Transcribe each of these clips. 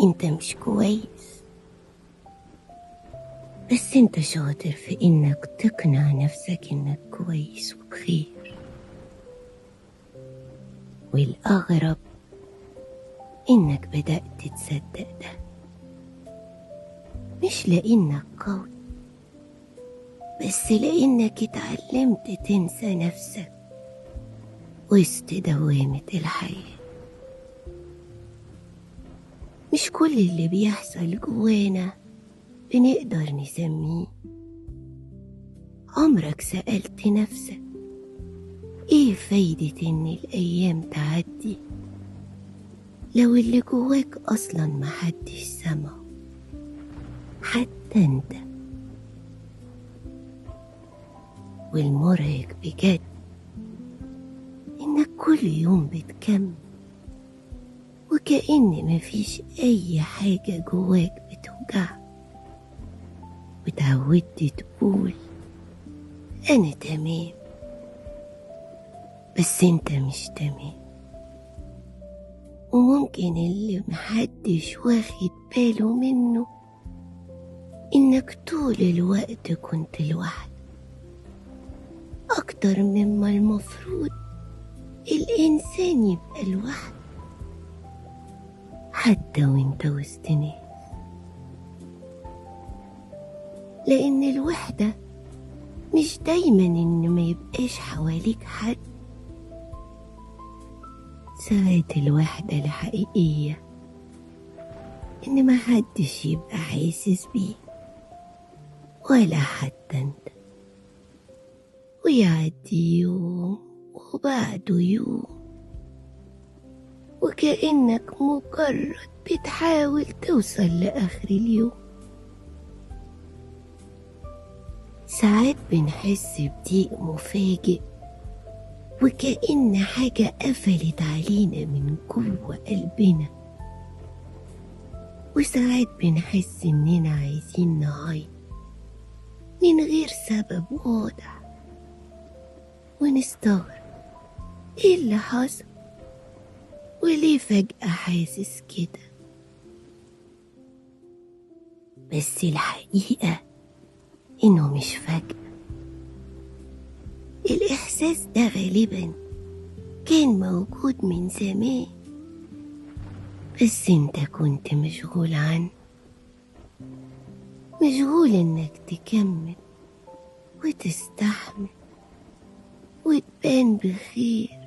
انت مش كويس، بس انت شاطر في انك تقنع نفسك انك كويس وبخير. والأغرب انك بدأت تصدق ده، مش لانك قوي، بس لانك اتعلمت تنسى نفسك وسط دوامة الحياة. مش كل اللي بيحصل جوانا بنقدر نسميه. عمرك سألت نفسك ايه فايدة ان الايام تعدي لو اللي جواك اصلا محدش سمعه حتى انت؟ والمرهق بجد انك كل يوم بتكمل وكأن مفيش اي حاجة جواك بتوجعك، وتعودت تقول انا تمام، بس انت مش تمام. وممكن اللي محدش واخد باله منه انك طول الوقت كنت لوحدك اكتر مما المفروض الانسان يبقى لوحده، حتى وانت وسط ناس. لان الوحدة مش دايما ان ما يبقاش حواليك حد. ساعات الوحدة الحقيقية ان ما حدش يبقى حاسس بيه ولا حتى انت، ويعدي يوم وبعده يوم وكأنك مجرد بتحاول توصل لآخر اليوم. ساعات بنحس بضيق مفاجئ وكأن حاجة قفلت علينا من جوه قلبنا، وساعات بنحس إننا عايزين نعيط من غير سبب واضح، ونستغرب إيه اللي حصل وليه فجأة حاسس كده. بس الحقيقة إنه مش فجأة، الإحساس ده غالبا كان موجود من زمان، بس انت كنت مشغول عنه، مشغول انك تكمل وتستحمل وتبان بخير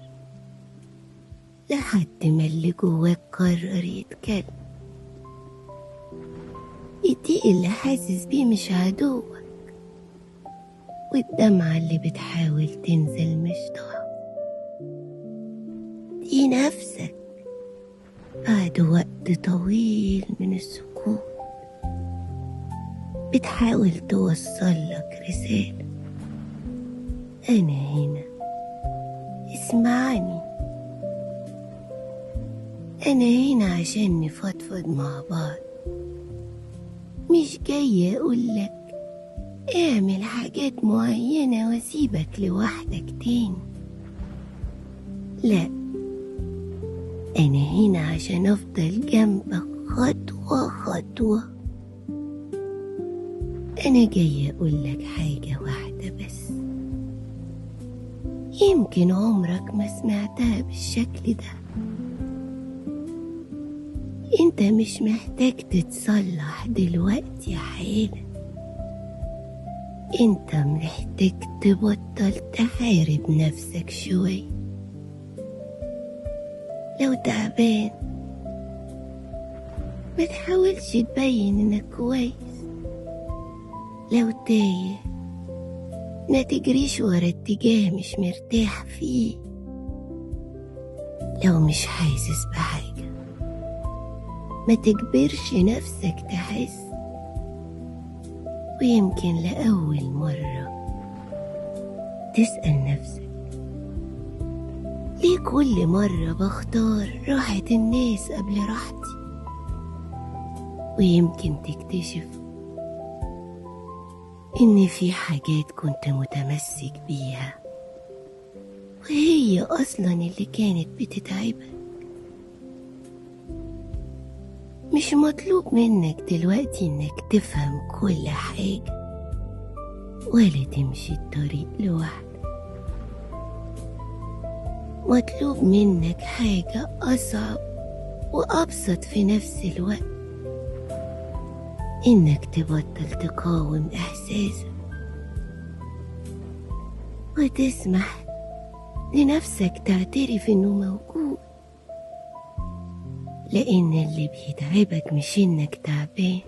لحد ما اللي جواك قرر يتكلم. الضيق اللي حاسس بيه مش عدوك، والدمعة اللي بتحاول تنزل مش ضعف، دي نفسك بعد وقت طويل من السكوت بتحاول توصل لك رسالة: أنا هنا، اسمعني، أنا هنا عشان نفضفض مع بعض، مش جاية أقولك اعمل حاجات معينة واسيبك لوحدك تاني. لا، أنا هنا عشان أفضل جنبك خطوة خطوة. أنا جاية أقولك حاجة واحدة بس يمكن عمرك ما سمعتها بالشكل ده: أنت مش محتاج تتصلح دلوقتي حالا، انت محتاج تبطل تحارب نفسك شوية. لو تعبان ما تحاولش تبين انك كويس، لو تايه ما تجريش ورا اتجاه مش مرتاح فيه، لو مش حاسس بحاجة ما تجبرش نفسك تحس. ويمكن لأول مرة تسأل نفسك ليه كل مرة بختار راحة الناس قبل راحتي؟ ويمكن تكتشف إن في حاجات كنت متمسك بيها وهي أصلا اللي كانت بتتعبك. مش مطلوب منك دلوقتي إنك تفهم كل حاجة ولا تمشي الطريق لوحدك. مطلوب منك حاجة أصعب وأبسط في نفس الوقت، إنك تبطل تقاوم إحساسك وتسمح لنفسك تعترف إنه موجود. لأن اللي بيتعبك مش إنك تعبان،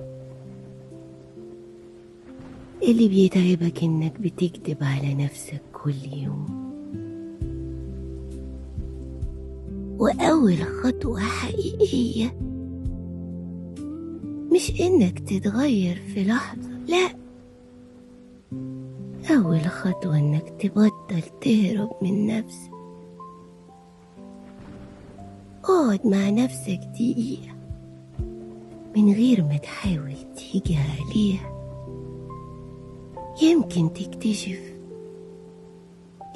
اللي بيتعبك إنك بتكذب على نفسك كل يوم. وأول خطوة حقيقية مش إنك تتغير في لحظة، لا، أول خطوة إنك تبطل تهرب من نفسك. اقعد مع نفسك دقيقة من غير ما تحاول تيجي عليها، يمكن تكتشف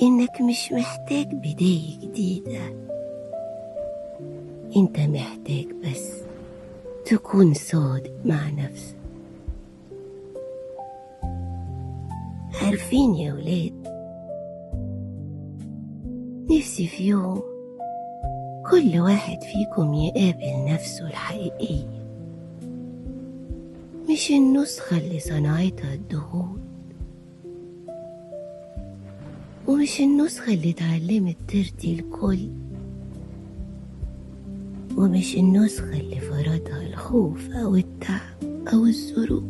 إنك مش محتاج بداية جديدة، أنت محتاج بس تكون صادق مع نفسك. عارفين يا ولاد، نفسي في يوم كل واحد فيكم يقابل نفسه الحقيقية، مش النسخة اللي صنعتها الضغوط، ومش النسخة اللي اتعلمت ترضي الكل، ومش النسخة اللي فرضها الخوف أو التعب أو الظروف.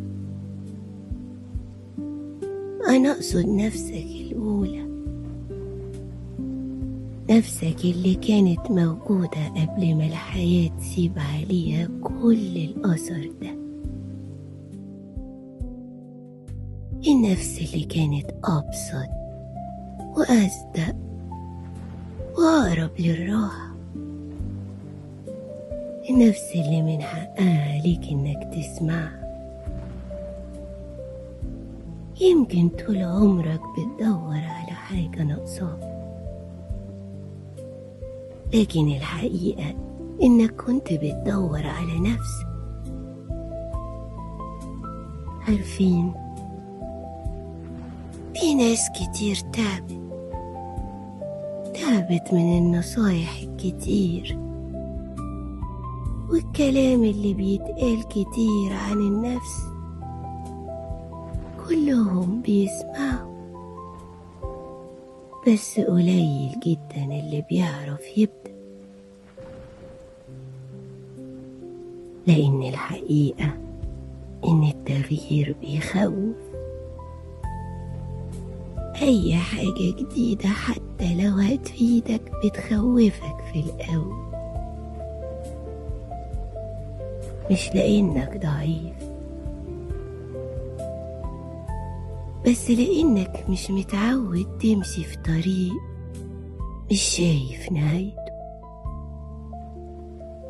أنا أقصد نفسك الأولى، نفسك اللي كانت موجودة قبل ما الحياة تسيب عليها كل الأثر ده، النفس اللي كانت أبسط وأصدق وأقرب للراحة، النفس اللي من حقها عليك إنك تسمعها. يمكن طول عمرك بتدور على حاجة ناقصاك، لكن الحقيقة إنك كنت بتدور على نفسك. عارفين في ناس كتير تعبت من النصايح الكتير والكلام اللي بيتقال كتير عن النفس، كلهم بيسمعوا بس قليل جدا اللي بيعرف يبدأ. لأن الحقيقة إن التغيير بيخوف. أي حاجة جديدة حتى لو هتفيدك بتخوفك في الأول، مش لأنك ضعيف، بس لأنك مش متعود تمشي في طريق مش شايف نهايته.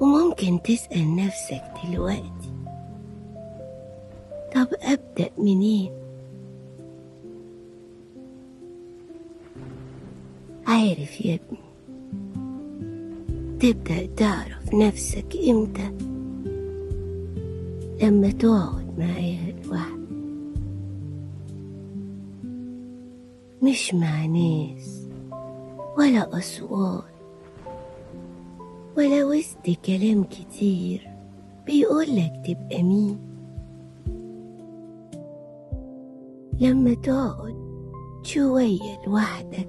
وممكن تسأل نفسك دلوقتي، طب أبدأ منين؟ عارف يا ابني، تبدأ تعرف نفسك إمتى؟ لما تقعد معاها لوحدك، مش مع ناس ولا أصوات ولا وسط كلام كتير بيقولك تبقى مين. لما تقعد شوية لوحدك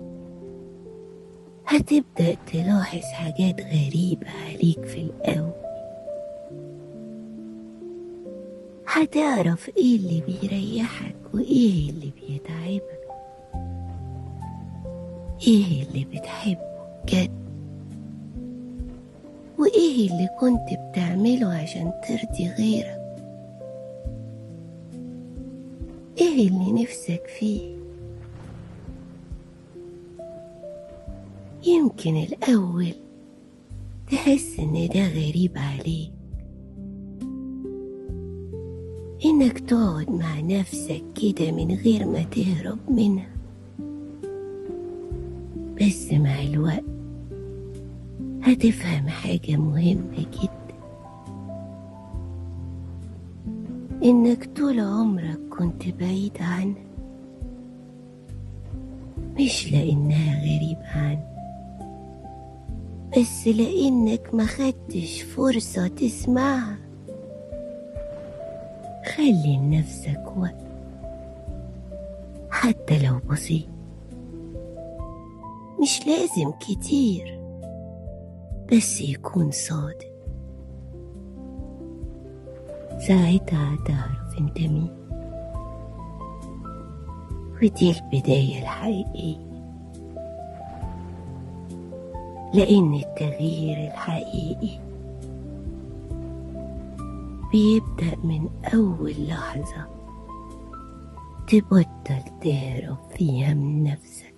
هتبدأ تلاحظ حاجات غريبة عليك في الأول. هتعرف ايه اللي بيريحك وايه اللي بيتعبك، ايه اللي بتحبه بجد وايه اللي كنت بتعمله عشان ترضي غيرك، ايه اللي نفسك فيه. يمكن الأول تحس إن ده غريب عليك، إنك تقعد مع نفسك كده من غير ما تهرب منها، بس مع الوقت هتفهم حاجة مهمة جدا، إنك طول عمرك كنت بعيد عنها، مش لأنها غريبة عنك، بس لأنك ما خدتش فرصة تسمعها. خلي لنفسك وقت حتى لو بسيط، مش لازم كتير، بس يكون صادق. ساعتها هتعرف انت مين، ودي البداية الحقيقية، لأن التغيير الحقيقي بيبدأ من أول لحظة تبطل تهرب فيها من نفسك.